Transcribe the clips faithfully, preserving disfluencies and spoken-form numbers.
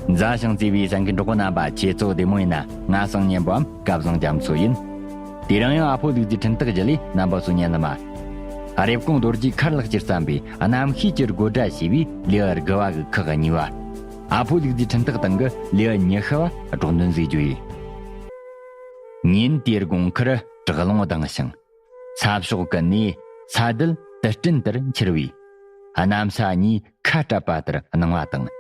མཛའ་ཞིང་བརྩེ་བའི་གསན་མཁན་གྲོགས་པོ་རྣམ་པ། ཁྱེད་ཚོ་བདེ་མོ་ཡིན་ན། ང་སང་ཉན་པའམ་སྐལ་བཟང་རྒྱ་མཚོ་ཡིན། དེ་རིང་ཡང་ཨ་ཕོ་ལུག་རྫིའི་འཕྲིན་སྟེགས་བརྒྱུད་ལས་རྣམ་པ་ཚོ་ཉན་ལ་མ། རེབ་གོང་རྡོ་རྗེ་མཁར་ལགས་ཀྱིས་བརྩམས་པའི་རྣམ་ཤེས་ཀྱི་དགོད་སྒྲ་ཞེས་པའི་ལེའུ་དགུ་བ་གི་ཁག་གཉིས་པ། ཨ་ཕོ་ལུག་རྫིའི་འཕྲིན་སྟེགས་སྟེང་གི་ལེའུ་ཉི་ཤུ་བ་སྒྲོག་འདོན་མཛད་རྒྱུ་ཡིན། ཉིན་དེའི་དགོང་ཁར་དྲག་རླུང་ལྡང་ཞིང་། ས་ཕྱོགས་ཀུན་ནས་ས་རྡུལ་དུད་སྤྲིན་ལྟར་འཁྱིལ་བས། གནམ་ས་གཉིས་ཁ་བྲལ་བ་ལྟར་སྣང་བ་དང་།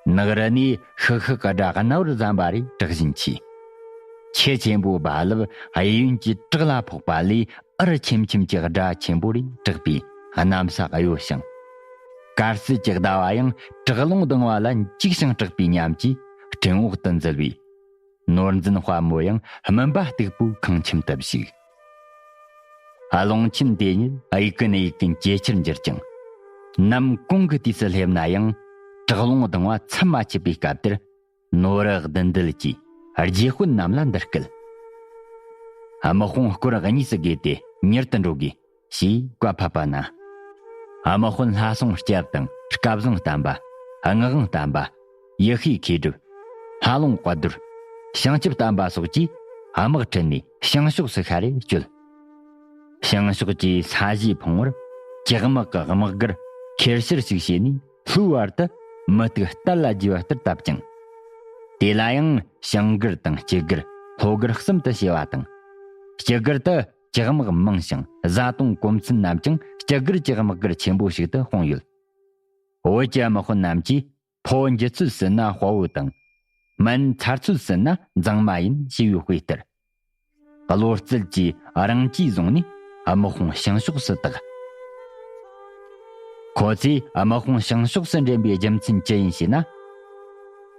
ནགས་རི་ནས་ཤིག་ཤིག་གི་སྒྲ་གནམ་བར་འཛུམ་པ་རེ་གྲགས་བཞིན་མཆིས། ཆུ་ཆེན་པོའི་རྦ་རླབས་གཡས་གཡོན་གྱི་བྲག་ལ་ཕོག་པ་ལས་འུར་ཆེམ་ཆེམ་གྱི་སྒྲ་ཆེན་པོ་རེ་གྲགས་པས་གནམ་ས་གཡོ་ཞིང་། དཀར་གསལ་གྱི་ཟླ་བ་ཡང་དྲག་རླུང་ལྡང་བ་ལ་འཇིགས་ཤིང་སྐྲག་པའི་ཉམས་ཀྱིས་སྤྲིན་འོག་ཏུ་འཛུལ་བས། ནོར་འཛིན་དཔའ་མོ་ཡང་སྨིན་པ་སྟུག་པོའི་ཁང་ཁྱིམ་དུ་བཞུགས། རླུང་ཆེན་དེ་ཉིད་གཡུག་གིན་གཡུག་གིན་ཇེ་ཆེར་འགྱུར་ཅིང་། ནམ་གུང་གི་དུས་སུ་སླེབས་ན་ཡང་དྲག་རླུང་ལྡང་བ་མཚམས་མ་ཆད་པའི་སྐབས་དེར། ནོར་བུ་བདུད་འདུལ་གྱིས་རྗེ་དཔོན་རྣམས་ལ་འདི་སྐད། དམག་དཔུང་སྐོར་གཉིས་སུ་བགོས་ཏེ་མྱུར་དུ་འགྲོ་དགོས། ཞེས་བཀའ་ཕབ་པ་ན། དམག་དཔོན་ལྷ་སྲུང་སྐྱབས་དང་སྐལ་བཟང་བསྟན་པ། ངག་དབང་བསྟན་པ། ཡེ་ཤེས་མཁས་གྲུབ། ལྷ་ལུང་དཔལ་རྡོར། བྱང་ཆུབ་བསྟན་པ་སོགས་ཀྱིས་དམག་ཁྲིད་ནས་བྱང་ཕྱོགས་སུ་ཤར་རེ་བསྐྱོད། བྱང་ཕྱོགས་ཀྱི་ས་གཞི་ཕུང་བར་གྱི་དམག་གི་དམག་སྒར་ཁེར་ཕྱིར་ཞིག་བྱས་ནས། ལྷོའི་བར་དུ་མུ་ཏིག་རྟ་ལ་རྒྱས་པ་ལྟར་བཏབ་ཅིང་། དེ་ལ་ཡང་བྱང་སྒར་དང་སྐྱི་སྒར་ལྷོ་སྒར་གསུམ་དུ་ཕྱེ་བ་དང་། སྐྱི་སྒར་དུ་གྱི་དམག་མང་ཞིང་བཟའ་བཏུང་གོ་མཚོན་རྣམས་ཀྱང་སྐྱི་སྒར་གྱི་དམག་སྒར་ཆེན་པོ་ཞིག་ཏུ་སྤུངས་ཡོད། བོད་ཀྱི་དམག་དཔོན་རྣམས་ཀྱིས་ཕོ་འགྱུར་ཚུལ་ཟིན་ན་དཔའ་བོ་དང་། སྨན་འཚར་ཚུལ་ཟིན་ན་མཛངས་མ་ཡིན་ཞེས་པའི་དཔེ་ལྟར། བློ་རྩལ་གྱིས་རང་གཅེས་བཟུང་ནས་དམག་དཔུང་བྱང་ཕྱོགས་སུ་བཏེགས། ཁོ་ཚོས་དམག་དཔུང་བྱང་ཕྱོགས་སུ་འདྲེན་པའི་རྒྱུ་མཚན་ཅི་ཡིན་ཞེ་ན།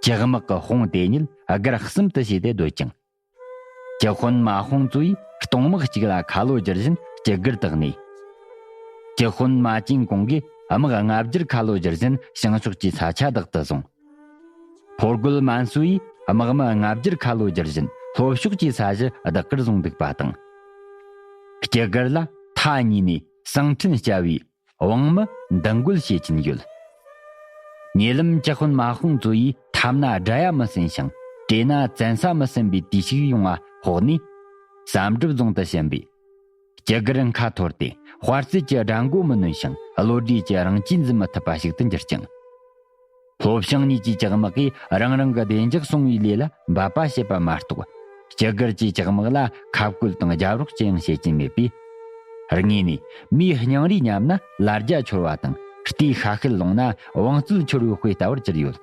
གྱི་དམག་གི་དཔུང་དེ་ཉིད་སྒར་གསུམ་དུ་ཕྱེ་སྟེ་སྡོད་ཅིང་། གྱི་དཔོན་མ་དཔུང་ཚོས་གཏོང་དམག་གཅིག་ལ་ཁ་ལོ་བསྒྱུར་བཞིན་སྐྱི་སྒར་བཏེགས་ནས། གྱི་དཔོན་མ་ཅིན་གུང་གིས་དམག་ལྔ་བརྒྱར་ཁ་ལོ་བསྒྱུར་བཞིན་བྱང་ཕྱོགས་ཀྱི་ས་ཆ་བདག་ཏུ་བཟུང་། ཕོ་རྒོད་མན་སུའི་དམག་མི་ལྔ་བརྒྱར་ཁ་ལོ་བསྒྱུར་བཞིན་ལྷོ་ཕྱོགས་ཀྱི་ས་གཞི་བདག་གིར་བཟུང་འདུག་པ་དང་། སྐྱི་སྒར་ལ་མཐའ་གཉིས་ནས་གསང་འཕྲིན་བསྐྱལ་བའི་དབང་མི་འདུ་འགོད་བྱེད་ཀྱིན་ཡོད། ཉེ་ལམ་གྱི་དཔོན་མ་དཔུང་ཚོ་ཡིས་ཐབས་ན་དགྲ་ཡ་མི་སྲན་ཞིང་བྲེལ་ན་བཙན་ས་མི་སྲན་པའི་དུས་ཤིག་ཡོང་བ་དཔོག་ནས། བསམ་གྲུབ་རྫོང་དུ་ཕྱིན་པས། སྐྱི་སྒར་ཁ་འཐོར་ཏེ་དཔའ་རྩལ་གྱི་དགྲ་མགོ་མི་ནོན་ཞིང་བློ་གྲོས་ཀྱི་རང་གཅེས་འཛིན་མི་ཐུབ་པ་ཞིག་ཏུ་འགྱུར་ཅིང་། ལྷོ་བྱང་གཉིས་ཀྱི་གྱི་དམག་གིས་རང་རང་གི་བདེ་འཇགས་སྲུང་བའི་ལས་ལ་འབད་པ་བྱེད་པ་མ་གཏོགས། སྐྱི་སྒར་གྱི་གྱི་དམག་ལ་ཁ་བསྐོལ་དང་རྒྱབ་རོགས་ཅི་ཡང་བྱེད་ཀྱིན་མེད་པས། དངོས་ནས་མིའི་སྙིང་རུས་ཉམས་ན་ལ་རྒྱ་འཆོར་བ་དང་། རྟའི་ཤ་ཤེད་ལོང་ན་བང་རྩལ་འཆོར་བའི་དཔེ་ལྟ་བུར་གྱུར་ཡོད།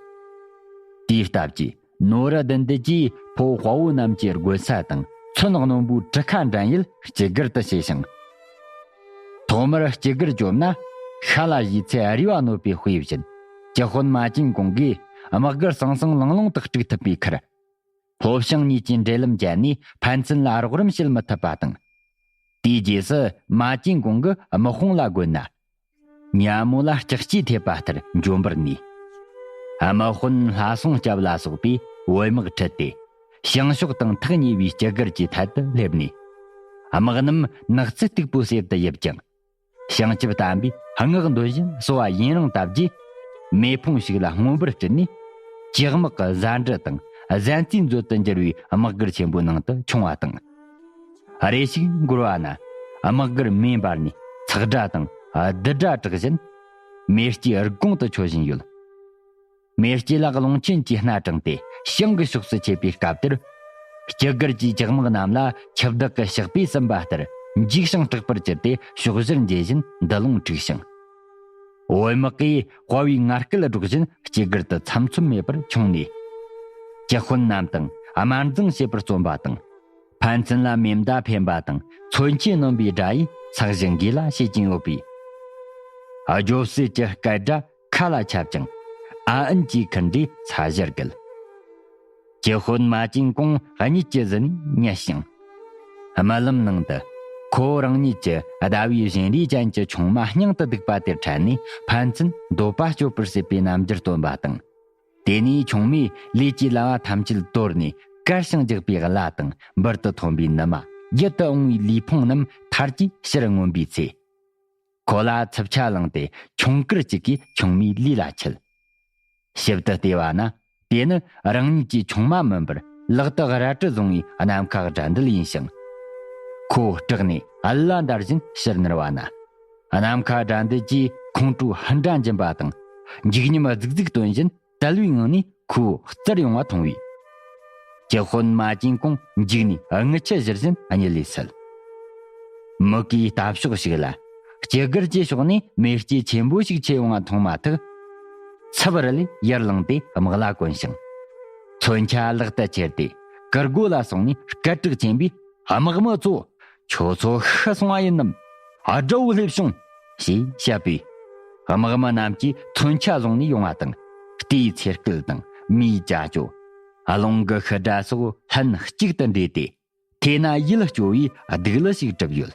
དེའི་སྟབས་ཀྱིས། ནོར་བུ་བདུད་འདུལ་གྱིས་ཕོ་དཔའ་བོ་རྣམས་ཀྱི་རྒོད་ས་དང་མཚོན་རྣོན་པོའི་གྲུ་ཁ་འགྲན་ཡུལ་སྐྱི་སྒར་དུ་བྱས་ཤིང་། ཐོག་མར་སྐྱི་སྒར་བཅོམ་ན་ཤ་ལ་བཞེས་ཚེ་རུས་པ་གནོད་པའི་དཔེ་བཞིན། གྱི་དཔོན་མ་ཅིན་གུང་གིས་དམག་སྒར་ཟང་ཟིང་ལང་ལོང་དུ་དཀྲུག་ཐུབ་པའི་ཁར། ལྷོ་བྱང་གཉིས་ཀྱིས་འབྲེལ་ལམ་བརྒྱབ་ནས་ཕན་ཚུན་ལ་རོགས་རམ་བྱེད་མི་ཐུབ་པ་དང་། དེའི་རྗེས་སུ་མ་ཅིན་གུང་གིས་དམག་དཔུང་ལ་རྒོལ་ན། ཉ་མོ་ལ་ལྕགས་ཀྱིས་ཐེབས་པ་ལྟར་འཇོམས་པར་ནུས། དམག་དཔོན་ལྷ་སྲུང་སྐྱབས་ལ་སོགས་པས་བོད་དམག་ཁྲིད་དེ། བྱང་ཕྱོགས་དང་ཐག་ཉེ་བའི་སྐྱི་སྒར་གྱི་ཐད་དུ་སླེབས་ནས། དམག་རྣམས་ནགས་ཚལ་སྟུག་པོའི་གསེབ་ཏུ་ཡིབ་ཅིང་། བྱང་ཆུབ་བསྟན་པའི་སྔགས་འདོན་བཞིན་གསོལ་བ་ཡུན་རིང་བཏབ་རྗེས། མེ་ཕུང་ཞིག་ལ་མངོན་པར་སྤྲུལ་ནས། གྱི་དམག་གི་ཟ་འབྲུ་དང་གཟན་རྩིའི་མཛོད་དུ་འགྱུར་བའི་དམག་སྒར་ཆེན་པོའི་ནང་དུ་མཆོང་བ་དང་། རེ་ཞིག་འགོར་བ་ན་དམག་སྒར་མེ་འབར་ནས་ཚག་སྒྲ་དང་རྡུལ་སྒྲ་གྲགས་བཞིན། མེ་ལྕེ་དགུང་དུ་འཕྱོ་བཞིན་ཡོད། མེ་ལྕེ་ལ་རླུང་ཆེན་གྱིས་སྣ་དྲངས་ཏེ་བྱང་གི་ཕྱོགས་སུ་མཆེད་པའི་སྐབས་དེར། སྐྱི་སྒར་གྱི་གྱི་དམག་རྣམས་ལ་འཆི་བདག་གི་ཕྱག་དཔེ་ཟིན་པ་ལྟར་འཇིགས་ཤིང་སྐྲག་པར་གྱུར་ཏེ་ཕྱོགས་བཞིར་འགྱེལ་བཞིན་འདུ་ལོང་འཁྲུགས་ཤིང་། བོད་དམག་གིས་དཔའ་བོའི་ངར་སྐད་སྒྲོག་བཞིན་སྐྱི་སྒར་དུ་ཚམ་ཚོམ་མེད་པར་མཆོང་ནས། གྱི་དཔོན་རྣམས་དང་དམར་འཛིང་བྱེད་པར་བརྩོན་པ་དང་། ཕན་ཚུན་ལ་མེ་མདའ་འཕེན་པ་དང་མཚོན་ཆས་སྣོན་པའི་སྒྲ་ཡིས་ཚང་ཞིང་འགུལ་ལ་བྱེད་ཀྱིན་ཡོད་པས། སྒྱོ་སེ་གྱི་སྐད་སྒྲ་མཁའ་ལ་ཁྱབ་ཅིང་ཨ་ཨན་གྱིས་འཁུར་འདྲའི་ས་གཞིར་བརྒལ། གྱི་དཔོན་མ་ཅིན་གུང་གཉིད་ཀྱིས་ཟིན་ནས་ཉལ་ཞིང་། རྨི་ལམ་ནང་དུ་ཁོ་རང་ཉིད་ཀྱི་ཟླ་བའི་བཞིན་རས་ཅན་གྱི་ཆུང་མ་སྙིང་དུ་སྡུག་པ་དེར་ཕྲན་ནས་ཕན་ཚུན་འདོད་པ་སྐྱོབ་པར་བྱེད་པའི་རྣམ་འགྱུར་སྟོན་པ་དང་། དེ་ནས་ཆུང་མས་ལུས་ཀྱི་ལ་བ་ཐམས་ཅད་དོར་ནས་དཀར་ཞིང་རྒྱགས་པའི་བླ་དང་འབུར་དུ་ཐོན་པའི་ནུ་མ། རྒྱུད་དུ་འོང་བའི་ལུས་ཕུང་རྣམས་ཐར་གྱིས་ཕྱིར་མངོན་པའི་ཚེ། ཁོ་ལ་འཚུབ་ཆ་ལངས་ཏེ་ཁྱུང་དཀར་གཅིག་གིས་ཆུང་མའི་ལུས་ལ་འཁྱིལ། ཞིབ་ཏུ་བལྟས་པ་ན། དེ་ནི་རང་ཉིད་ཀྱི་ཆུང་མ་མིན་པར་ལག་ཏུ་རལ་གྲི་བཟུང་བའི་ནམ་མཁའ་དགྲ་འདུལ་ཡིན་ཞིང་། ཁོ་སྐྲག་ནས་ཨ་ལ་འདར་བཞིན་ཕྱིར་ནུར་བ་ན། ནམ་མཁའ་དགྲ་འདུལ་གྱིས་ཁོང་ཁྲོ་ཧུན་སྒྲ་འབྱིན་པ་དང་། འཇིགས་ཉམས་རྫིག་རྫིག་སྟོན་བཞིན་དལ་བའི་ངང་ནས་ཁོའི་རྩར་ཡོང་བ་མཐོང་བས། ཀྱི་ཧོན་མ་ཅིན་ཀོང་འཇིགས་ནས་རྔུལ་ཆུ་བཞུར་བཞིན་གཉིད་ལས་སད། མུ་གེའི་ལྟ་ཕྱོགས་ཤིག་ལ། སྐྱི་གར་གྱི་ཕྱོགས་ནས་མེ་ལྕེ་ཆེན་པོ་ཞིག་མཆེད་ཡོང་བ་མཐོང་མ་ཐག་ཚབ་རལ་ལས་ཡར་ལངས་ཏེ་དམག་ལ་བཀོན་ཞིང་། མཚོན་ཆ་ལག་ཏུ་ཁྱེར་ཏེ་གུར་སྒོ་ལ་སོང་ནས་སྐད་གྲགས་ཆེན་པོས། དམག་མི་ཚོ། ཁྱོད་ཚོ་ཤི་སོང་བ་ཡིན་ནམ། དགྲ་བོ་སླེབས་བྱུང་། ཞེས་བཤད་པས། དམག་མི་རྣམས་ཀྱིས་མཚོན་ཆ་བཟུང་ནས་ཡོང་བ་དང་། རྟའི་ཚེར་སྐད་དང་མིའི་ཅ་ཅོ། རླུང་གི་ཤི་སྒྲ་སོགས་ལྷན་གཅིག་ཏུ་འདྲེས་ཏེ། དེ་ན་ཡིད་སྐྱོ་བའི་སྡིག་ལི་ཞིག་གྲུབ་ཡོད།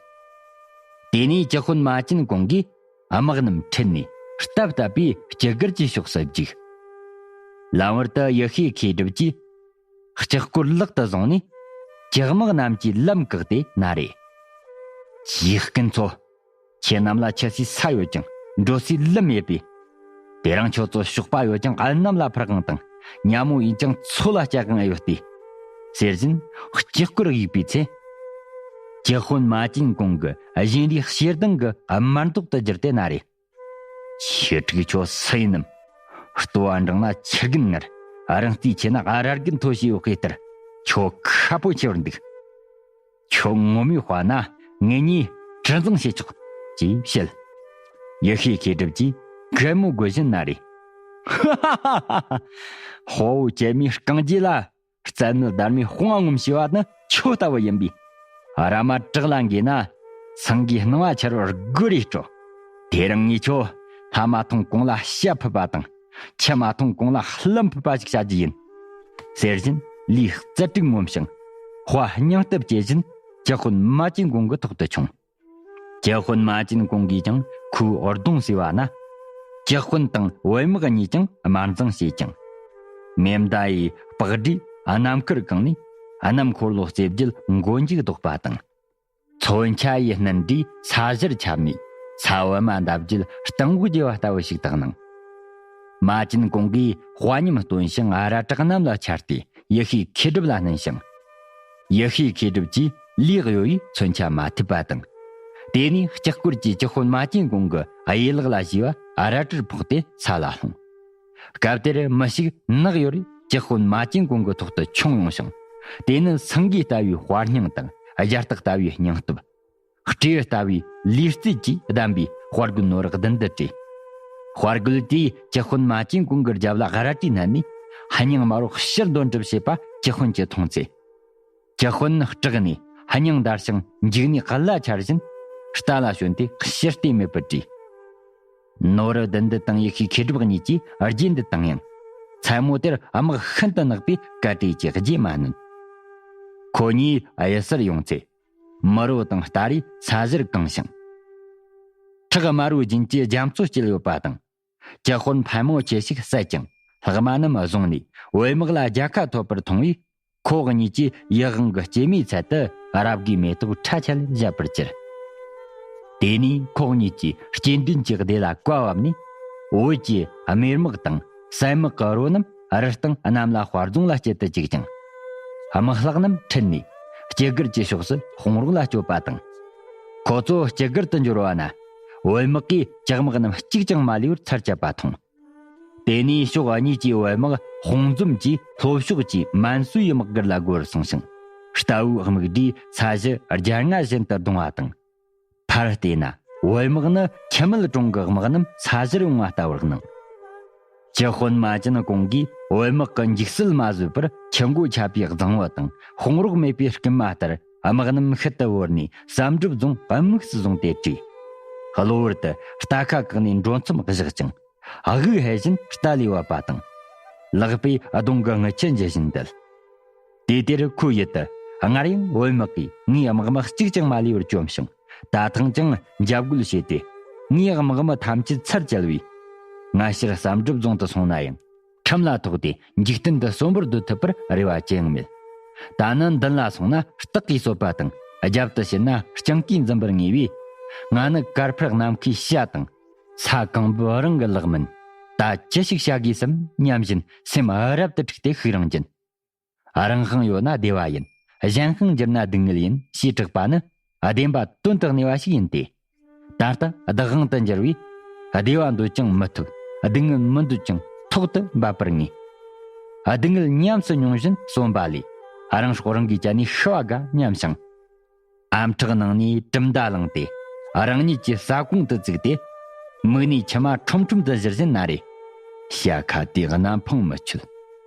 དེ་ནས་ཀྱི་ཧོན་མ་ཅིན་ཀོང་གིས་དམག་རྣམས་ཁྲིད་ནས་སྟབས་བསྟབས་པའི་སྐྱི་གར་གྱི་ཕྱོགས་སུ་བརྒྱུགས། ལམ་བར་དུ་ཡེ་ཤེས་མཁས་གྲུབ་ཀྱིས། ལྕགས་སྐོར་ལག་ཏུ་བཟུང་ནས། ཀྱི་དམག་རྣམས་ཀྱིས་ལམ་བཀག་སྟེ་ན་རེ། ཇིའི་སྐུན་ཚོ། ཁྱེད་རྣམས་ལ་ཆི་སའི་ས་ཡོད་ཀྱང་འགྲོ་སའི་ལམ་མེད་པས། དེ་རིང་ཁྱོད་ཚོ་གཤོག་པ་ཡོད་ཀྱང་གནམ་ལ་འཕུར་དབང་དང་། ཉ་མོ་ཡིན་ཀྱང་མཚོ་ལ་སྐྱེལ་དབང་ཨེ་ཡོད་དེ། ཟེར་བཞིན་ལྕགས་སྐོར་གཡུགས་པའི་ཚེ། ཀྱི་ཧོན་མ་ཅིན་ཀོང་གི་བཞིན་རས་ཞེ་སྡང་གི་དམར་མདོག་ཏུ་གྱུར་ཏེ་ན་རེ། ཁྱེད་ཕྲུག་ཁྱོད་སུ་ཡིན་ནམ། ལྟོ་བ་འགྲངས་ན་ཆུ་རྒྱུན་ངར། རང་རྩིས་ཆེ་ན་ར་རྒྱུན་མཐོ་ཞེས་ཡོད་ཀྱི་ལྟར་ཁྱོད་ཁ་པོ་ཆེ་བར་འདུག་ཁྱོད་ངོ་མའི་དཔའ་ན་ངེད་གཉིས་གྲི་འཛིང་བྱེད་ཆོག་ཅེས་བཤད། ཡེ་ཤེས་མཁས་གྲུབ་ཀྱིས་གད་མོ་དགོད་བཞིན་ན་རེ། ཧ་ཧ་ཧ་ཧ། དཔའ་བོ་སྐྱེས་མའི་རྐང་རྗེས་ལ། རྩལ་ནི་སྡར་མའི་དཔུང་ངོམ་ཞེས་པ་ནི་ཁྱོད་ལྟ་བུ་ཡིན་པས། ར་མ་བྲག་ལ་འགོས་ན། སེང་གེའི་སྣང་བ་འཆར་བར་དགོད་རེ་སྤྲོ། དེ་རིང་ངས་ཁྱོད་ལྷ་མ་མཐོང་གོང་ལ་ཤ་ཕུད་པ་དང་། ཁྱི་མ་མཐོང་གོང་ལ་ལྷམ་ཕུད་པ་ཞིག་བྱ་རྒྱུ་ཡིན། ཟེར་བཞིན་ལུས་རྩལ་དྲུག་ངོམ་ཞིང་། དཔའ་སྙིང་སྟོབས་སྐྱེད་བཞིན་ཀྱི་ཧོན་མ་ཅིན་ཀོང་གི་ཐོག་ཏུ་མཆོངས། ཀྱི་ཧོན་མ་ཅིན་ཀོང་གིས་ཀྱང་ཁོའི་འོར་གདོང་ཟེར་བ་ན། ཀྱི་ཧོན་དང་བོད་དམག་གཉིས་ཀྱང་དམར་འཛིང་བྱས་ཀྱང་། མེ་མདའ་ཡི་པགས་སྒྲས་གནམ་ཁར་གང་ནས་གནམ་འཁོར་ལོ་རྩེ་བརྒྱད་མགོ་མཇུག་ལྡོག་པ་དང་། མཚོན་ཆ་ཡི་སྣུན་དྲིས་ས་གཞིར་ཁྱབ་ནས་ས་བབས་མ་འདབ་བརྒྱད་སྟེང་འོག་རྒྱས་པ་ལྟ་བུ་ཞིག་དག་སྣང་། མ་ཅིན་ཀོང་གིས་དཔའ་ཉམས་སྟོན་ཞིང་ཨ་ར་བྲག་གནམ་ལ་འཕྱར་ཏེ། ཡེ་ཤེས་མཁས་གྲུབ་ལ་བསྣུན་ཞིང་། ཡེ་ཤེས་མཁས་གྲུབ་ཀྱིས་ལུས་གཡོ་བའི་མཚོན་ཆ་མ་ཐེབས་པ་དང་། དེ་ནས་ལྕགས་སྐོར་གྱིས་ཀྱི་ཧོན་མ་ཅིན་ཀོང་གི་གཡས་ལག་ལ་གཞུས་པ་ཨ་རལ་གྲིར་ཕོག་སྟེ་ས་ལ་ལྷུང་། སྐབས་དེར་མི་ཞིག་ནག་ཡོར་ཀྱི་ཧོན་མ་ཅིན་ཀོང་གི་ཐོག་ཏུ་མཆོངས་ཡོང་ཞིང་། དེ་ནི་སེང་གེ་ལྟ་བུའི་དཔའ་སྙིང་དང་རྒྱ་སྟག་ལྟ་བུའི་སྙིང་སྟོབས། སྤྲེའུ་ལྟ་བུའི་ལུས་རྩལ་གྱིས་བསྡམས་པའི་དཔའ་རྒོད་ནོར་བདུན་དུ་བྲིས། དཔའ་རྒོད་དེས་ཀྱི་ཧོན་མ་ཅིན་ཀུང་གི་རྒྱབ་ལ་རལ་གྲི་མནན་ནས་སྙིང་དམར་པོ་ཕྱིར་འདོན་གྲབས་བྱེད་པ་ཀྱི་ཧོན་གྱིས་མཐོང་ཚེ། ཀྱི་ཧོན་སྐྲག་ནས་སྙིང་འདར་ཞིང་འཇིགས་ནས་གླ་འཆར་བཞིན་རྟ་ལ་ཞོན་ཏེ་ཕྱིར་བལྟས་མེད་པར་བྲོས། ནོར་བུ་བདུན་ལྡན་དང་ཡེ་ཤེས་མཁས་གྲུབ་གཉིས་ཀྱིས་རྗེས་འདེད་བཏང་ཡང་། མཚན་མོ་དེར་དམག་ཤིན་ཏུ་ནག་པས་སྐད་འདྲེན་གྱི་རྗེས་མ་བསྣུན། ཁོ་གཉིས་གཡུལ་སར་ཡོང་ཚེ། མི་རོ་དང་སྟ་རེས་ས་གཞིར་གང་ཞིང་། ཁྲག་དམར་བོའི་རྒྱུན་གྱི་རྒྱ་མཚོ་བསྐྱིལ་ཡོད་པ་དང་། ཀྱི་ཧོན་ཕལ་མོ་ཆེ་ཞིག་བསད་ཀྱང་ལྷག་མ་རྣམས་བཟུང་ནས་བོད་དམག་ལ་རྒྱལ་ཁ་ཐོབ་པར་མཐོང་བས། ཁོ་གཉིས་ཀྱིས་ཡིད་དབང་གི་སྐྱེད་མོས་ཚལ་དུ་རབ་དགའི་མེ་ཏོག་ཁྲ་ཆལ་བཞད་པར་གྱུར། དེ་ནས་ཁོ་གཉིས་ཀྱིས་སྐྱེལ་འདྲེན་གྱི་སྡེ་ལ་བཀའ་བབས་ནས། བོད་ཀྱི་རྨེར་དམག་དང་སྲན་དམག་གི་རོ་རྣམས་རི་སྟེང་གནམ་ལ་དཔའ་རྫོང་ལ་སྐྱིལ་དུ་བཅུག་ཅིང་། དམག་ལྷག་རྣམས་ཁྲིད་ནས་སྐྱི་སྒར་གྱི་ཕྱོགས་སུ་དཔུང་རོགས་ལ་བསྐྱོད་པ་དང་། ཁོ་ཚོ་སྐྱི་སྒར་དུ་འབྱོར་བ་ན། བོད་དམག་གིས་ཀྱི་དམག་རྣམས་གཅིག་ཀྱང་མ་ལུས་པར་ཚར་བཅད་པ་མཐོང་། དེ་ནས་ཕྱོགས་གཉིས་ཀྱི་བོད་དམག་དཔུང་འཛོམས་ཀྱིས་ལྷོ་ཕྱོགས་ཀྱི་མན་སུའུ་ཡི་དམག་སྒར་ལ་རྒོལ་སོང་ཞིང་། རྟ་བོའི་དམིགས་འདྲས་ས་གཞི་རྒྱ་རྔ་བཞིན་དུ་རྡུང་བ་དང་། ཕར་བལྟས་ན་བོད་དམག་ནི་ཁྱི་མེད་གྲོང་གི་དམག་རྣམས་ས་གཞིར་ཡོང་བ་ལྟ་བུར་སྣང་། ཀྱི་ཧོན་མ་ཅིན་ཀོང་གིས་བོད་དམག་གི་འཇིགས་སྲིད་མ་བཟོད་པར་ཁྱི་མགོ་ཆག་པའི་གཙང་བོ་དང་དཔུང་རོགས་མེད་པའི་རྐུན་མ་ལྟར་དམག་རྣམས་ཤུལ་དུ་བོར་ནས་བསམ་གྲུབ་རྫོང་དམིགས་སུ་བཟུང་སྟེ་བྲོས། གློ་བུར་དུ་རྟ་ཁ་བཀག་ནས་འགྲོ་མཚམས་བཞག་ཅིང་། དབུགས་ཧལ་བཞིན་རྟ་ལས་བབས་པ་དང་། ལག་པས་གདོང་གི་རྔུལ་ཆུ་འཇུ་བཞིན་བསྡད། དུས་དེར་ཁོའི་ཡུལ་དུ་སྔར་ཡང་བོད་དམག་གིས་ངའི་དམག་མི་གཅིག་ཀྱང་མ་ལུས་པར་བཅོམ་ཞིང་། ད་ཐེངས་ཀྱང་འཇབ་རྒོལ་བྱས་ཏེ། ངའི་དམག་མི་ཐམས་ཅད་ཚར་བཅད་པས། ང་ཕྱིར་བསམ་གྲུབ་རྫོང་དུ་སོང་ན་ཡང་། ཁྲིམས་ལ་ཐོགས་ཏེ་འཇིག་རྟེན་དུ་གསོན་པོར་སྡོད་ཐུབ་པར་རེ་བ་ཅི་ཡང་མེད། ད་ནི་མདུན་ལ་སོང་ན་སྟག་གིས་གསོད་པ་དང་། རྒྱབ་ཏུ་ཕྱིན་ན་སྤྱང་ཀིས་འཛིན་པར་ངེས་པས། ང་ནི་དཀར་འཕར་ནམ་མཁའི་བྱ་དང་། ས་གང་བུ་རང་གི་ལག་མིན། ད་ཅི་ཞིག་བྱ་དགོས་སམ་སྙམ་བཞིན་སེམས་རབ་ཏུ་འཁྲུགས་ཏེ་ཤུགས་རིང་གྱིན། རང་དབང་ཡོད་ན་བདེ་བ་ཡིན། གཞན་དབང་འགྱུར་ན་སྡུག་བསྔལ་ཡིན་ཞེས་དྲིས་པ་ནི་བདེན་པ་དོན་དུ་གནས་པ་ཞིག་ཡིན་ཏེ། ད་ལྟ་བདག་དབང་དུ་འགྱུར་བས་བདེ་བ་འདོད་ཀྱང་མི་ཐུབ། སྡུག་བསྔལ་མི་འདོད་ཀྱང་ཐོག་ཏུ་འབབ་པར་ངེས། སྡུག་བསྔལ་ཉམས་སུ་མྱོང་བཞིན་གསོན་པ་ལས། རང་སྲོག་རང་གིས་བཅད་ནས་ཤི་བ་དགའ་སྙམ་ཞིང་། ཨམ་ཕྲག་ནང་ནས་གྲིམ་མདའ་བླངས་ཏེ་རང་ཉིད་ཀྱི་ས་ཁོང་དུ་བཙུགས་ཏེ། མིག་ནས་མཆི་མ་ཁྲོམ་ཁྲོམ་དུ་བཞུར་བཞིན་ན་རེ། བྱ་ཁ་དེ་གནམ་འཕངས་མི་ཆོད།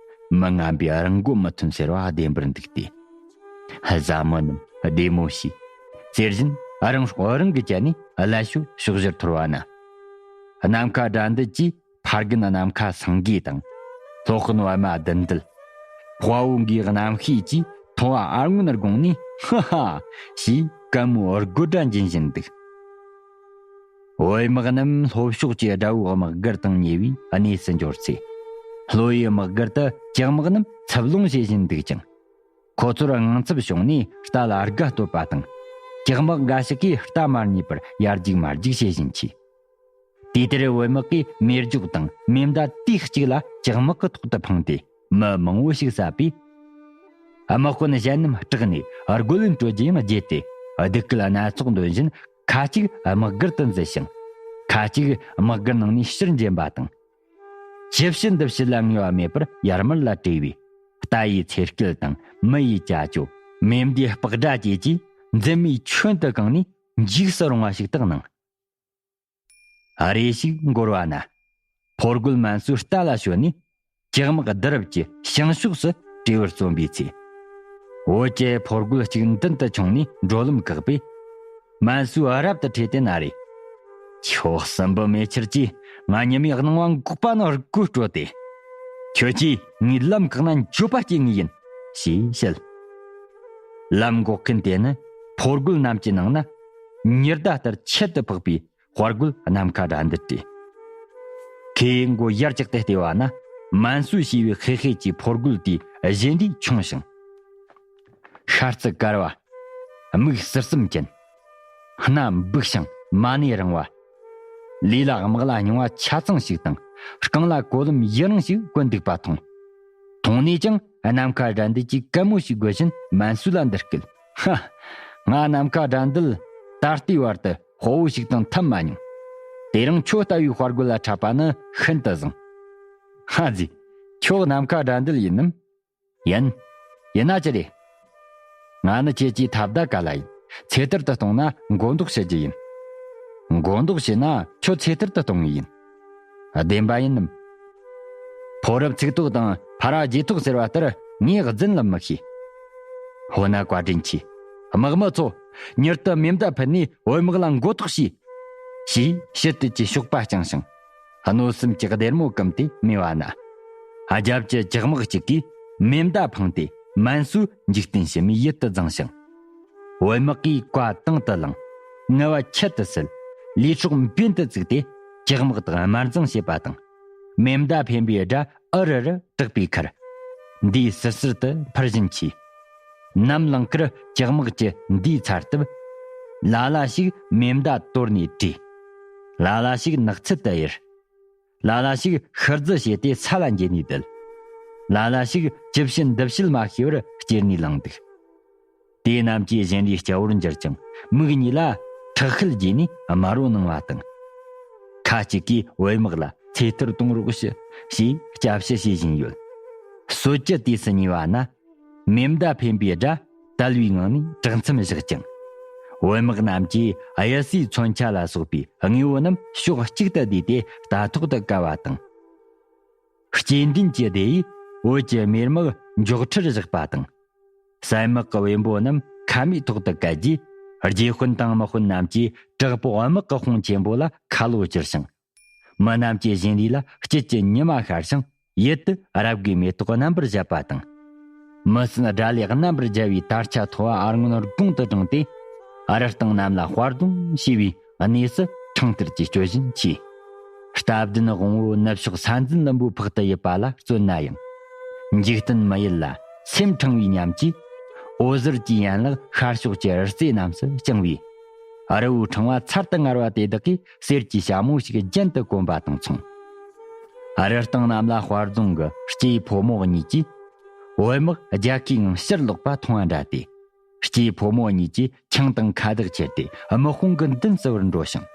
མི་ངན་པས་རང་མགོ་མི་ཐོན་ཟེར་བ་བདེན་པར་འདུག་སྟེ། བཟའ་མི་རྣམས་བདེ་མོ་བྱོས། ཟེར་བཞིན་རང་སྲོག་རང་གིས་བཅད་ནས་བླ་ཤོད་ཕྱོགས་བཞིར་འཐོར་བ་ན། ནམ་མཁའ་དགྲ་འདུལ་གྱིས་ཕ་རྒན་ནམ་མཁའ་སེང་གེ་དང་། སློབ་དཔོན་པད་མ་བདུད་འདུལ། དཔའ་བོ་འགའི་རྣམ་ཤེས་ཀྱིས་མཐོ་བ་ཨར་སྔོན་དགོངས་ནས། ཧ་ཧ། ཞེས་གད་མོའི་དགོད་སྒྲ་འབྱིན་བཞིན་འདུག། བོད་དམག་རྣམས་ལྷོ་ཕྱོགས་ཀྱི་དགྲ་བོའི་དམག་སྒར་དང་ཉེ་བའི་གནས་སུ་འབྱོར་ཚེ། ལྷོ་ཡི་དམག་སྒར་དུ་ལྕགས་དམག་རྣམས་འཚུབ་ལོང་བྱེད་བཞིན་འདུག་ཅིང་། ཁོ་ཚོར་དངངས་འཚབ་བྱུང་ནས་རྟ་ལ་སྒ་གཏོད་པ་དང་། ལྕགས་དམག་འགའ་ཞིག་གིས་རྟ་མ་རྙེད་པར་ཡར་རྒྱུག་མར་རྒྱུག་བྱེད་བཞིན་མཆིས། དུས་དེར་བོད་དམག་གིས་རྨས་སྒྱོགས་དང་མེ་མདའ་དུས་གཅིག་ལ་ལྕགས་དམག་གི་ཐོག་ཏུ་འཕངས་ཏེ་མི་མང་བོ་ཞིག་བསད་པས། དམག་དཔོན་གཞན་རྣམས་སྐྲག་ནས་རྒོལ་ལན་སྤྲོད་རྒྱུ་ཡང་བརྗེད་དེ་སྡུག་སྐད་སྣ་ཚོགས་འདོན་བཞིན་ཁ་ཅིག་དམག་སྒར་དུ་འཛུལ་ཞིང་། ཁ་ཅིག་དམག་སྒར་ནང་ནས་ཕྱིར་འབྱིན་པ་དང་། ཇི་བྱེད་འདི་བྱེད་ལ་ངེས་པ་མེད་པར་ཡར་མར་ལ་བྲོས་པས། རྟ་ཡི་ཚེར་སྐད་དང་མི་ཡི་ཅ་ཅོ། མེ་མདའི་སྤག་སྒྲ་བཅས་ཀྱིས་འཛིན་མའི་ཁྱོན་དུ་གང་ནས་འཇིགས་སུ་རུང་བ་ཞིག་ཏུ་སྣང་། རེ་ཞིག་འགོར་བ་ན། ཕོ་རྒོད་མན་སུ་རྟ་ལ་ཞོན་ནས་ལྕགས་དམག་བསྡུ་རུབ་ཀྱི་བྱང་ཕྱོགས་སུ་བྲོས་པར་བརྩོན་པའི་ཚེ། བོད་ཀྱི་ཕོ་རྒོད་གཅིག་མདུན་དུ་མཆོངས་ནས་འགྲོ་ལམ་བཀག་པས། མན་སུ་རབ་ཏུ་ཁྲོས་ཏེ་ན་རེ། ཁྱོད་གསུམ་པོ་མེ་ཁྱེར་གྱིས་ང་ཉི་མའི་སྣང་བ་འགོག་པ་ནི་དགོད་བྲོ་སྟེ། ཁྱོད་ཀྱིས་ངའི་ལམ་བཀག་ན་འགྱོད་པ་སྐྱེ་ངེས་ཡིན། ཞེས་བཤད། ལམ་འགོག་མཁན་དེ་ནི་ཕོ་རྒོད་རྣམས་ཀྱི་ནང་ན་ཉི་ཟླ་ལྟར་ཁྱད་དུ་འཕགས་པའི་དཔའ་རྒོད་ནམ་མཁའ་དགྲ་འདུལ་ཏེ། ཁོས་མགོ་ཡར་བཀྱགས་ཏེ་བལྟས་པ་ན་མན་སུ་ཞེས་པའི་ཧེ་ཧེ་གྱི་ཕོ་རྒོད་དེའི་བཞིན་རས་ཆུང་ཞིང་། ཤ་རྩི་དཀར་བ། མིག་བསིལ་གསུམ་ཅན། སྣ་འབུག་ཞིང་མ་ནེ་རིང་བ། ལུས་ལ་དམག་ལྭ་རྙིང་བ་ཆ་ཚང་ཞིག་དང་རྐང་ལག་གོ་ལམ་ཡུན་རིང་ཞིག་གོན་འདུག་པ་མཐོང་། མཐོང་ནས་ཀྱང་ནམ་མཁའ་དགྲ་འདུལ་གྱིས་གད་མོ་ཞིག་དགོད་བཞིན་མན་སུ་ལ་འདི་སྐད། ཧ། ང་ནམ་མཁའ་དགྲ་འདུལ་ད་ལྟའི་བར་དུ་དཔའ་བོ་ཞིག་དང་འཐབ་མ་མྱོང་། དེ་རིང་ཁྱོད་ལྟ་བུའི་དཔའ་རྒོད་ལ་འཕྲད་པ་ནི་ཤིན་ཏུ་བཟང་། ཧ་ཛི། ཁྱོད་ནམ་མཁའ་དགྲ་འདུལ་ཡིན་ནམ། ཡིན། ཡིན་ན་ཅི་རེད། ང་ནི་ཁྱེད་ཀྱི་ཐབས་ད་ག་ལ་ཡིན། ཚེ་ཐར་དུ་གཏོང་ན་མགོ་འདོགས་བྱེད་རྒྱུ་ཡིན། མགོ་འདོགས་བྱེད་ན་ཁྱོད་ཚེ་ཐར་དུ་གཏོང་ངེས་ཡིན། བདེན་པ་ཡིན་ནམ། ཕོ་རབ་ཚིག་ཐོག་དང་ཕ་ར་རྗེས་ཐོག་ཟེར་བ་ལྟར་ངས་རྫུན་ལ་མི་ཤེས། ཧོ་ན་བཀའ་དྲིན་ཆེ། དམག་མི་ཚོ། མྱུར་དུ་མེ་མདའ་ཕུད་ནས་བོད་དམག་ལ་མགོ་ཐོག་བྱས། ཞེས་ཕྱི་དུས་ཀྱི་གཤོག་པ་བརྐྱངས་ཤིང་། སྣོད་གསུམ་གྱི་སྡེར་མོ་བསྐུམས་ཏེ་མེ་བ་ན། རྒྱབ་ཀྱི་ལྕགས་དམག་ཅིག་གིས་མེ་མདའ་འཕངས་ཏེ་མན་སུའི་འཇིག་རྟེན་ཕྱི་མའི་ཡུལ་དུ་བརྫངས་ཤིང་། བོད་དམག་གིས་བཀའ་དང་དུ་བླངས། ངལ་བ་ཁྱད་དུ་བསད། ལས་སྲོག་འབེན་དུ་བཙུགས་ཏེ་ལྕགས་དམག་དག་དམར་འཛིང་བྱེད་པ་དང་། མེ་མདའ་འཕེན་པའི་སྒྲ་ཨུ་རུ་རུ་གྲགས་པའི་ཁར། འདིའི་སིར་སིར་དུ་འཕུར་བཞིན་མཆིས། ནམ་ལངས་ཁར་ལྕགས་དམག་གི་འདིའི་ཚར་སྟབས། ལ་ལ་ཞིག་མེ་མདའ་དོར་ནས་བྲོས། ལ་ལ་ཞིག་ནགས་ཚལ་དུ་ཡུར། ལ་ལ་ཞིག་ཤི་རྫི་བྱས་ཏེ་ས་ལ་འགྱེལ་ནས་བསྡད། ལ་ལ་ཞིག་ཅི་བྱེད་འདི་བྱེད་མ་ཤེས་པར་སྐྱེལ་ནས་ལངས་འདུག། དེ་རྣམས་ཀྱི་བཞིན་རས་སྐྱ་བོར་འགྱུར་ཅིང་མིག་གཉིས་ལ་ཁྲག་ཤེད་རྒྱས་ནས་དམར་བོ་སྣང་བ་དང་། ཁ་ཅིག་གིས་བོད་དམག་ལ་ཚེ་ཐར་གཏོང་རོགས་ཞུ་ཞེས་སྐྱབས་ཞུ་བྱེད་བཞིན་ཡོད། གསོལ་ཇ་དུས་སུ་ཉེ་བ་ན། མེ་མདའ་འཕེན་པའི་སྒྲ་དལ་བའི་ངང་ནས་གྲགས་མཚམས་བཞག་ཅིང་། བོད་དམག་རྣམས་ཀྱིས་གཡུལ་སའི་མཚོན་ཆ་ལ་སོགས་པའི་དངོས་པོ་རྣམས་ཕྱོགས་གཅིག་ཏུ་བསྡུས་ཏེ་རྟ་ཐོག་ཏུ་བཀལ་བ་དང་། སྐྱེལ་འདྲེན་གྱི་སྡེ་ཡིས་བོད་ཀྱི་མེ་དམག་མགྱོགས་ཁྲིར་བཞག་པ་དང་། གསན་དམག་གི་བེམ་པོ་རྣམས་ཁ་མིག་ཐོག་ཏུ་བཀལ་རྗེས། རྗེ་དཔོན་དང་དམག་དཔོན་རྣམས་ཀྱིས་དྲག་པོ་དམག་གི་དཔུང་ཆེན་པོ་ལ་ཁ་ལོ་བསྒྱུར་ཞིང་། མི་རྣམས་ཀྱི་བཞིན་རས་ལ་དཀྱིལ་གྱི་ཉི་མ་ཤར་ཞིང་ཡུལ་དུ་རབ་དགའི་མེ་ཏོག་རྣམ་པར་བཞད་པ་དང་། མི་སེར་དགྲ་ལས་རྣམ་པར་རྒྱལ་བའི་དར་ཆ་མཐོ་བ་ཨར་སྔོན་དགུང་དུ་བསྒྲེངས་ཏེ། རི་སྟེང་གནམ་ལ་དཔའ་རྡུང་བྱས་པའི་གནས་སུ་འཕྲེང་ཐུར་གྱི་སྤྱོད་བཞིན་མཆིས། རྟ་བདུན་དབང་བོ་ནུབ་ཕྱོགས་ས་འཛིན་ལུམ་བུའི་ཕག་ཏུ་ཡིབ་པ་ལ་བརྩོན་ན་ཡང་། འཇིག་རྟེན་མི་ཡུལ་ལ་སེམས་འཕྲེང་བའི་ཉམས་ཀྱིས། འོད་ཟེར་གྱི་ཡན་ལག་ཤར་ཕྱོགས་ཀྱི་རི་རྩེ་རྣམས་སུ་བརྐྱངས་པས། རི་བོའི་ཕྲེང་བ་ཚར་དུ་དངར་བ་དེ་དག་གིས་གསེར་གྱི་ཞྭ་མོ་ཞིག་རྒྱན་དུ་གོན་པ་དང་མཚུངས། རི་སྟེང་གནམ་ལ་དཔའ་རྫོང་གི་སྐྱེས་ཕོ་མོ་གཉིས་ཀྱིས། བོད་དམག་རྒྱལ་ཁའི་ངང་ཕྱིར་ལོག་པ་མཐོང་བ་འདྲ་སྟེ། སྐྱེས་ཕོ་མོ་གཉིས་ཀྱིས་ཆང་དང་ཁ་བཏགས་ཁྱེར་ཏེ་དམག་དཔུང་གི་མདུན་བསུ་བར་འགྲོ་ཞིང་།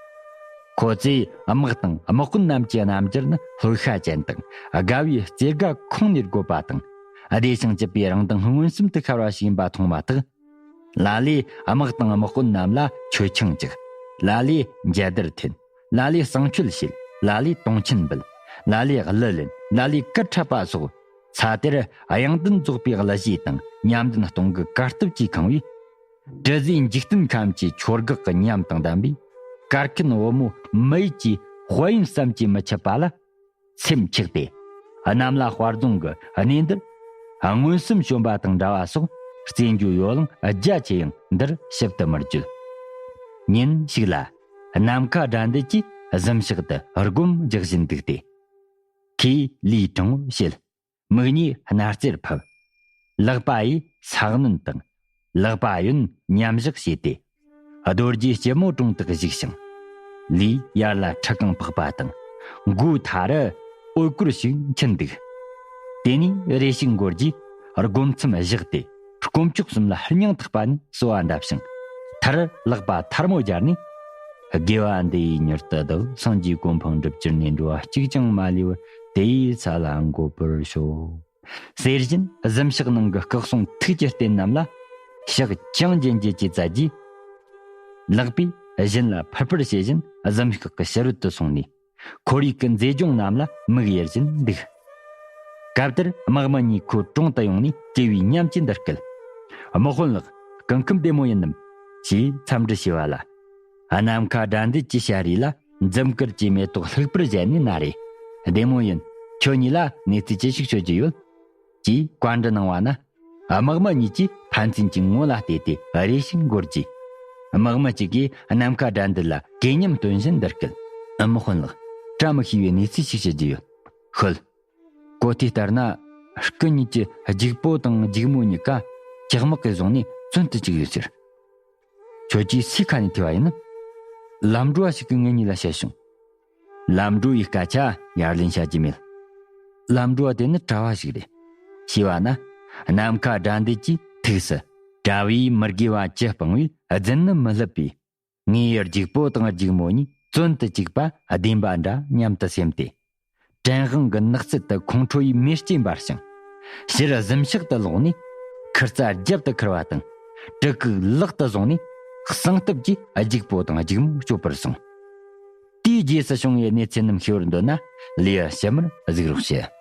ཁོ་ཚོས་དམག་དང་དམག་དཔོན་རྣམས་ཀྱི་རྣམ་འགྱུར་ནི་ལྷོད་ཤ་ཅན་དང་དགའ་བའི་རྩེ་དགའ་ཁོང་ནས་བགོས་པ་དང་། བདེ་ཞིང་སྐྱིད་པའི་རང་མདངས་མངོན་སུམ་དུ་ཤར་བ་ཞིག་ཡིན་པ་མཐོང་མ་ཐག། ལ་ལས་དམག་དང་དམག་དཔོན་རྣམས་ལ་མཆོད་ཆང་བཅུག། ལ་ལས་མཇལ་དར་འཐེན། ལ་ལས་བསང་མཆོད་བྱེད། ལ་ལས་དུང་ཆེན་འབུལ། ལ་ལས་གླུ་ལེན། ལ་ལས་གར་འཁྲབ་པ་སོགས། ས་དེར་དབྱངས་ལྡན་རྫོགས་པའི་གླུ་གཞས་དང་ཉམས་ལྡན་གཏོང་གི་གར་སྟབས་ཀྱིས་ཁེངས་པས། དྲི་ཟའི་འཇིག་རྟེན་ཁམས་ཀྱི་ཆོས་གེགས་ཀྱི་ཉམས་དང་ལྡན་པས། གར་མཁན་བུ་མོ་མི་ཡུལ་གྱི་དཔལ་ཡོན་བསམ་གྱིས་མི་ཁྱབ་པ་ལ། སེམས་ཆགས་ཏེ། གནམ་ལ་དཔའ་རྫོང་གི་གནས་འདིར། མངོན་སུམ་བྱོན་པ་དང་འདྲ་བ་སོགས། རྩེད་འཇོ་ཡོ་ལང་རྒྱ་ཆེ་ཡང་འདིར་ཞིབ་ཏུ་མི་བརྗོད། ཉིན་ཞིག་ལ། ནམ་མཁའ་དགྲ་འདུལ་གྱིས་གཟིམ་ཤག་ཏུ་སྒོམ་རྒྱག་བཞིན་འདུག་སྟེ། ཁོས་ལུས་དྲང་བོར་བྱེད། མིག་གཉིས་སྣ་རྩེར་ཕབ། ལག་པ་ཡིས་ས་གནོན་དང་། ལག་པ་གཡོན་མཉམ་བཞག་བྱས་ཏེ། རྡོ་རྗེ་སྐྱིལ་མོ་ཀྲུང་དུ་བཞུགས་ཤིང་། ལུས་ཡར་ལ་ཁྲི་རྐང་འཕགས་པ་དང་། མགོའི་མཐའ་རུ་ཨོལ་ཀོར་ཞིག་འཁྱིལ་འདུག། དེ་ནས་རེ་ཞིག་འགོར་རྗེས་སྒོམ་མཚམས་བཞག་སྟེ། དཀོན་མཆོག་གསུམ་ལ་སྙིང་ཐག་པ་ནས་གསོལ་བ་འདེབས་ཤིང་། མཐར་ལག་པ་ཐལ་མོ་སྦྱར་ནས། དགེ་བ་འདི་ཡིས་མྱུར་དུ་བདག། སངས་རྒྱས་གོ་འཕང་འགྲུབ་གྱུར་ནས། འགྲོ་བ་གཅིག་ཀྱང་མ་ལུས་པར། དེ་ཡི་ས་ལ་འགོད་པར་ཤོག། ཟེར་བཞིན་གཟིམ་ཤག་ནང་གི་སྐུ་གསུང་ཐུགས་ཀྱི་རྟེན་རྣམས་ལ་ཕྱག་བརྐྱང་ལྗན་ལྗིན་གྱིས་བཙལ་རྗེས། ལག་པས་བཞིན་ལ་ཕུར་ཕུར་བྱེད་བཞིན་གཟིམ་ཤག་གི་ཕྱི་རོལ་དུ་སོང་ནས། ཁོར་ཡུག་གི་མཛེས་ལྗོངས་རྣམས་ལ་མིག་དབྱེ་བཞིན་འདུག། སྐབས་དེར་དམག་མི་གཉིས་ཁོའི་དྲུང་དུ་ཡོང་ནས་བྲེལ་བའི་ཉམས་ཀྱིས་འདི་སྐད། དམག་དཔོན་ལགས། སྐུ་ཁམས་བདེ་མོ་ཡིན་ནམ། ཞེས་འཚམས་འདྲི་ཞུས་པ་ལ། ནམ་མཁའ་དགྲ་འདུལ་གྱིས་ཞལ་རས་ལ་འཛུམ་དཀར་གྱི་མེ་ཏོག་ལྷུག་པར་བཞད་ནས་ན་རེ། བདེ་མོ་ཡིན། ཁྱོད་གཉིས་ལ་གནས་ཚུལ་ཅི་ཞིག་ཤོད་རྒྱུ་ཡོད། ཅེས་བཀའ་འདྲི་གནང་བ་ན། དམག་མི་གཉིས་ཀྱིས་ཕན་ཚུན་གྱི་ངོ་ལ་བལྟས་ཏེ་རེ་ཞིག་འགོར་རྗེས། དམག་མི་གཅིག་གིས་ནམ་མཁའ་དགྲ་འདུལ་ལ་གད་སྙམ་སྟོན་བཞིན་འདི་སྐད། དམག་དཔོན་ལགས། བཀྲ་མི་ཤིས་པའི་གནས་ཚུལ་ཞིག་བཤད་རྒྱུ་ཡོད། ཤོད། གོ་ཐོས་ལྟར་ན། སྐུ་ཉིད་ཀྱི་སྒྱུག་པོ་དང་སྒྱུག་མོ་གཉིས་ཀ་ཇག་དམག་གིས་བཟུང་ནས་བཙོན་དུ་བཅུག་ཡོད་ཟེར། ཁྱོད་ཀྱིས་སུའི་ཁ་ནས་ཐོས་པ་ཡིན་ནམ། ལམ་འགྲོ་བ་ཞིག་གིས་ངེད་གཉིས་ལ་བཤད་བྱུང་། ལམ་འགྲོ་བའི་སྐད་ཆ་ཡར་ལེན་བྱ་རྒྱུ་མེད། ལམ་འགྲོ་བ་དེ་ནི་གྲྭ་བ་ཞིག་རེད། ཞེས་པ་ན། ནམ་མཁའ་དགྲ་འདུལ་གྱི་ཐུགས་སུ། གྲྭ་བས་མི་དགེ་བ་ཅི་སྤངས་པས་རྫུན་ནི་མི་སླུ་བས། ངའི་སྒྱུག་པོ་དང་སྒྱུག་མོ་གཉིས་བཙོན་དུ་བཅུག་པ་བདེན་པ་འདྲ་སྙམ་དུ་སེམས་ཏེ། བྲན་དབང་གི་ནགས་ཚལ་དུ་ཁོང་ཁྲོ་ཡི་མེ་ལྕེ་འབར་ཞིང་། ཕྱིར་གཟིམ་ཤག་ཏུ་ལོག་ནས། ཁུར་རྩྭ་རྒྱབ་ཏུ་ཁུར་བ་དང་། གྲི་གུག་ལག་ཏུ་བཟུང་ནས། གསང་སྟབས་ཀྱིས་སྒྱུག་པོ་དང་སྒྱུག་མོ་སྐྱོབ་པར་སོང་། དེའི་རྗེས་སུ་བྱུང་བའི་གནས་ཚུལ་རྣམས་ཤེས་པར་འདོད་ན། ལེའུ་ཕྱི་མར་གཟིགས་རོགས་ཞུ།